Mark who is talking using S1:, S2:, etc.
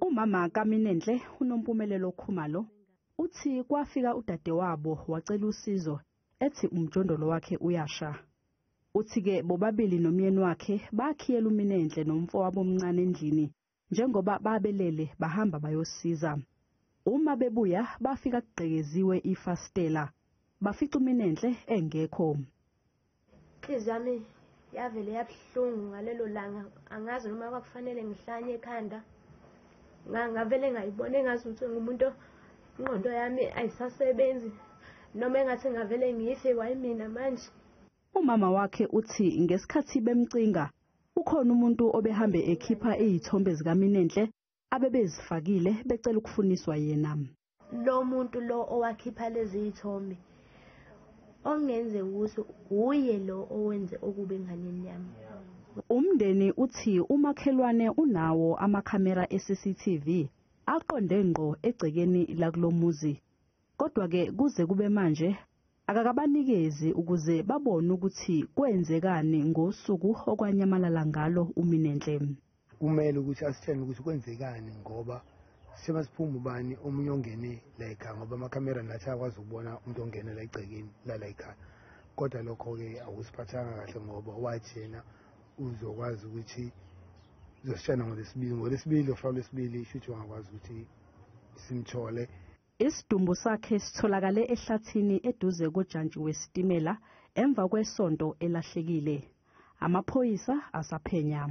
S1: Umama kaMinenhle uNompumelelo Khumalo uthi kwafika udadewabo wacela usizo ethi umjondolo wakhe uyasha. Uthi-ke bobabili nomyeni wakhe bakhiyela uMinenhle nomfowabo omncane endlini njengoba babelele bahamba bayosiza. Uma bebuya bafika kugqekeziwe ifasitela, bafica uMinenhle engekho.
S2: Inhliziyo yami yavele yabuhlungu ngalelo langa, angazi noma kwakufanele ngihlanye ekhanda. Ngavele ngayibona engazuthi ngumuntu ingqondo yami ayisasebenzi, noma engathi ngavele ngife kwayimina manje.
S1: Umama wakhe uthi ngesikhathi bemcinga ukhona umuntu obehambe ekhipha izithombe zikaMinenhle abebezifakile becela ukufuniswa yena.
S2: Lo muntu lo owakhipha lezi zithombe okungenzeka ukuthi uye lo owenze okubi enganeni yami.
S1: Umndeni uthi umakhelwane unawo amakhamera e-CCTV aqonde ngqo egcekeni lakulomuzi. Kodwa-ke kuze kube manje akakabanikezi ukuze babone ukuthi kwenzekani ngosuku okwanyamalala ngalo uMinenhle.
S3: Kumele ukuthi asitshele ukuthi kwenzekani, ngoba sima siphuma ubani omunye ongene la ekhaya, ngoba amakhamera nathi ayakwazi ukubona umuntu ongene la egcekeni lala ekhaya. Kodwa lokho-ke akusiphathanga kahle, ngoba wathi yena uzokwazi ukuthi uzositshela ngoLwesibili, ngoLwesibili ofaka lwesibili shuthi wangakwazi ukuthi simthole.
S1: Isidumbu sakhe sitholakale ehlathini eduze kojantshi wesitimela emva kwesonto elahlekile. Amaphoyisa asaphenya.